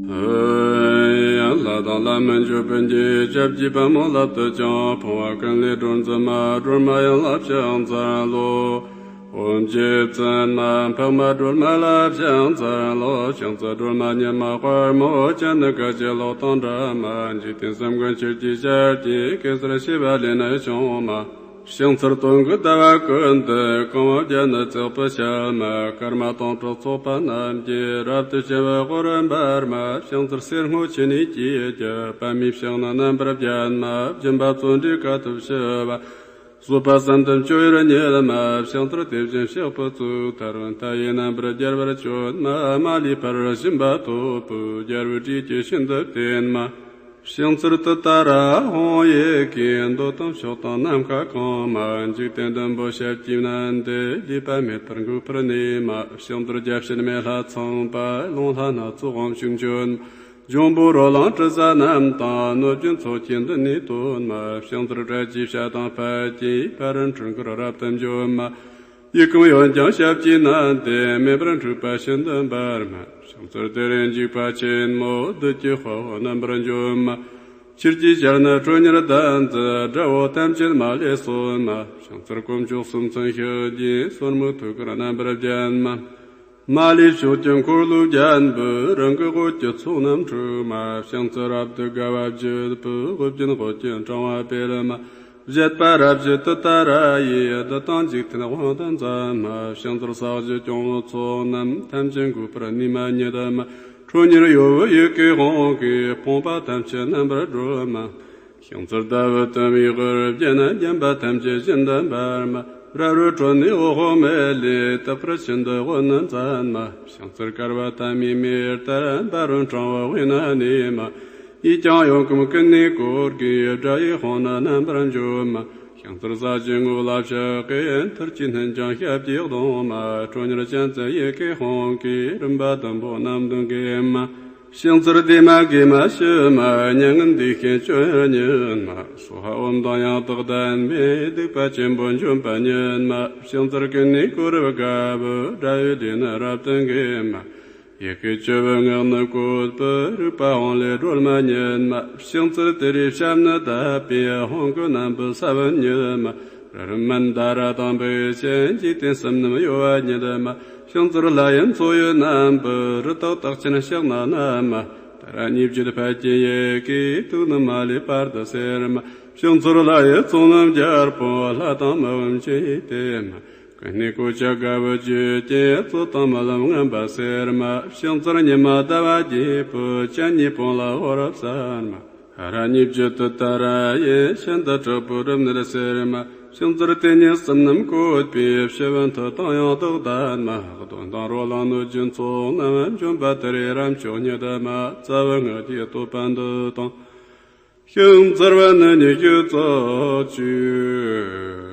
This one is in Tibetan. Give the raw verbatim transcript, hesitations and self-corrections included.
ཡང་ལྷ་དང་ལྷ་མིན་འབྱོར་པའི་འགྱེད། ཞབས་ཀྱི་པདྨོ་རབ་ཏུ་བརྐྱང་། ཕུང་བ་ཀུན་ལས་སྒྲོལ་མཛད་མ། སྒྲོལ་མ་ཡན་ལག་བྱང་འཚལ་ལོ། ཨོཾ་རྗེ་བཙུན་མ་འཕགས་མ་སྒྲོལ་མ་ལ་བྱང་འཚལ་ལོ། བྱང་རྩེ་སྒྲོལ་མ་ཉི་མ་དཔལ་མོ། ཅན་དེ་བཀའ་བརྒྱད་ལོ་དང་འདྲ་མ། འཇིག་རྟེན་གསུམ་མགོན་ཆུ་སྐྱེས་ཞལ་གྱི། གེ་སར་ཞེས་པ་ལས་ནི་བྱུང་མ། ཕྱག་འཚལ་སྟོན་ཀའི་ཟླ་བ་ཀུན་ཏུ། གང་བ་བརྒྱ་ནི་བརྩེགས་པའི་ཞལ་མ། སྐར་མ་སྟོང་ཕྲག་ཚོགས་པ་རྣམས་ཀྱིས། རབ་ཏུ་བྱིན་པའི་དབུ་རུ་འབར་མ། ཕྱག་འཚལ་གསེར་སྔོ་ཆུ་ནས་སྐྱེས་ཀྱི། པདྨའི་ཕྱག་ན་རྣམ་པར་བརྒྱན་མ། སྦྱིན་པ་བརྩོན་འགྲུས་དཀའ་ཐུབ་ཞི་བ། བཟོད་པ་བསམ་གཏན་སྤྱོད་ཡུལ་ཉིད་མ། ཕྱག་འཚལ་དེ་བཞིན་གཤེགས་པའི་གཙུག་ཏོར། མཐའ་ཡས་རྣམ་པར་རྒྱལ་བར་སྤྱོད་མ། མ་ལུས་འཕེལ་བར་བྱིན་པ་ཐོབ་པའི། རྒྱལ་བའི་སྲས་ཀྱིས་ཤིན་ཏུ་བསྟེན་མ། ཕྱག་འཚལ་ཏུཏྟཱ་ར་ཧཱུྃ་ཡི་གེས། འདོད་དང་ཕྱོགས་དང་ནམ་མཁའ་གང་མ། འཇིག་རྟེན་བདུན་པོ་ཞབས་ཀྱིས་མནན་ཏེ། ལུས་པ་མེད་པར་འགུགས་པར་ནུས་མ། ཕྱག་འཚལ་བརྒྱ་བྱིན་མེ་ལྷ་ཚངས་པ། རླུང་ལྷ་སྣ་ཚོགས་དབང་ཕྱུག་འབྱོན། འབྱུང་པོ་རོ་ལངས་དྲི་ཟ་རྣམས་དང་། གནོད་སྦྱིན་ཚོགས་ཀྱིས་མདུན་ནས་བསྟོད་མ། ཕྱག་འཚལ་བྲལ་གྱི་ཞྭ་དང་ཕཊ་ཀྱིས། ཕ་རོལ་འཁྲུལ་འཁོར་རབ་ཏུ་འཇོམས་མ། ཡི་གེ་ཡོན་ཀྱང་ཞབས་ཀྱིས་མནན་ཏེ། མེ་འབར་འཁྲུགས་པ་ཤིན་ཏུ་འབར་མ། ཕྱག་འཚལ་དེ་རིང་འཇིགས་པ་ཆེན་མོ། བདུད་ཀྱི་དཔའ་བོ་རྣམ་པར་འཇོམས་མ། ཆུ་སྐྱེས་ཞལ་ནི་ཁྲོ་གཉེར་ལྡན་མཛད། དགྲ་བོ་ཐམས་ཅད་མ་ལུས་གསོད་མ། ཕྱག་འཚལ་དཀོན་མཆོག་གསུམ་མཚོན་ཞལ་གྱིས། སོར་མོས་ཐུགས་ཀར་རྣམ་པར་བརྒྱན་མ། མ་ལུས་ཕྱོགས་ཀྱི་འཁོར་ལོས་བརྒྱན་པའི། རང་གི་དབུ་གྱི་ཚོགས་རྣམས་འཁྲུགས་མ། ཕྱག་འཚལ་རབ་ཏུ་དགའ་བ་བརྗིད་པའི། དབུ་རྒྱན་དབུ་སྐྱེས་དྲང་བ་སྤེལ་མ། བཞད་པ་རབ་བཞད་ཏུཏྟཱ་ར་ཡིས། བདུད་དང་འཇིག་རྟེན་དབང་དུ་མཛད་མ། ཕྱག་འཚལ་ས་གཞི་སྐྱོང་བའི་ཚོགས་རྣམས། ཐམས་ཅད་འགུགས་པར་ནུས་མ་ཉིད་མ། ཁྲོ་གཉེར་གཡོ་བའི་ཡི་གེ་ཧཱུྃ་གིས། ཕོངས་པ་ཐམས་ཅད་རྣམ་པར་སྒྲོལ་མ། ཕྱག་འཚལ་ཟླ་བའི་དུམ་བུས་དབུ་བརྒྱན། བརྒྱན་པ་ཐམས་ཅད་ཤིན་ཏུ་འབར་མ། རབ་རིབ་ཁྲོད་ནས་འོད་ཧཱུྃ་མེ་ལས། དག་པར་ཤིན་ཏུ་དབུ་རྣོན་མཛད་མ། ཕྱག་འཚལ་དཀར་བ་ཐ་མའི་མེ་ལྟར། འབར་བའི་ཕྲེང་བ་དབུས་ན་གནས་མ། ཡིས་ཀྱང་ཡོན་བཀུམ་ཀུན་ནས་བསྐོར་གྱིས། དགྲ་ཡི་དཔུང་ནི་རྣམ་པར་འཇོམས་མ། ཕྱག་འཚལ་ས་གཞིའི་ངོས་ལ་ཕྱག་གི། ཐུར་གྱིས་བསྣུན་ཀྱང་ཞབས་ཀྱིས་བརྡུང་མ། ཁྲོ་གཉེར་ཅན་མཛད་ཡི་གེ་ཧཱུྃ་གིས། རིམ་པ་བདུན་པོ་རྣམས་དང་འགལ་མ། ཕྱག་འཚལ་བདེ་མ་དགེ་མ་ཞི་མ། མྱ་ངན་འདས་ཞི་སྤྱོད་ཡུལ་ཉིད་མ། སྭཱ་ཧཱ་ཨོཾ་དང་ཡང་དག་ལྡན་པས། སྡིག་པ་ཆེན་པོ་འཇོམས་པ་ཉིད་མ། ཕྱག་འཚལ་ཀུན་ནས་བསྐོར་བའི་དགའ་བའི། དགྲ་ཡི་སྡེ་ནི་རབ་ཏུ་འགེམས་མ། ཡི་གེ་བཅུ་པོའི་ངག་ནི་བཀོད་པའི། རིག་པ་ཧཱུྃ་ལས་སྒྲོལ་མ་ཉིད་མ། ཕྱག་འཚལ་ཏུ་རེའི་ཞབས་ནི་བརྡབས་པས། ཧཱུྃ་གི་རྣམ་པའི་ས་བོན་ཉིད་མ། རི་རབ་མནྡ་ར་དང་བིང་ཆེན། འཇིག་རྟེན་གསུམ་རྣམས་གཡོ་བ་ཉིད་མ། ཕྱག་འཚལ་ལྷ་ཡི་མཚོ་ཡི་རྣམ་པའི། རི་དྭགས་རྟགས་ཅན་ཕྱག་ན་བསྣམས་མ། ཏཱ་ར་གཉིས་བརྗོད་ཕཊ་ཀྱི་ཡི་གེས། དུག་རྣམས་མ་ལུས་བར་དུ་སེལ་མ། ཕྱག་འཚལ་ལྷ་ཡི་ཚོགས་རྣམས་རྒྱལ་པོ། ལྷ་དང་མི་ཕམ་ཆོས་ཀྱི་དེད་མ། ཀུན་ནས་གོ་ཆ་དགའ་བའི་བརྗོད་ཀྱིས། རྩོད་དང་རྨི་ལམ་ངན་པ་སེལ་མ། ཕྱག་འཚལ་ཉི་མ་ཟླ་བ་རྒྱལ་པོ། སྤྱན་གཉིས་པོ་ལ་འོད་རབ་གསལ་མ། ཧ་ར་གཉིས་བརྗོད་ཏུཏྟཱ་ར་ཡིས། ཤིན་ཏུ་དྲག་པོའི་རབ་གནས་སེལ་མ། ཕྱག་འཚལ་དེ་ཉིད་གསུམ་རྣམས་བཀོད་པའི། ཕྱི་བོའི་མཐུ་དང་ཡང་དག་ལྡན་མ། གདོན་དང་རོ་ལངས་གནོད་སྦྱིན་ཚོགས་རྣམས། འཇོམས་པ་ཏུ་རེའི་རབ་མཆོག་ཉིད་མ། རྩ་བའི་སྔགས་ཀྱི་བསྟོད་པ་འདི་དང་། ཕྱག་འཚལ་བ་ནི་ཉི་ཤུ་རྩ་གཅིག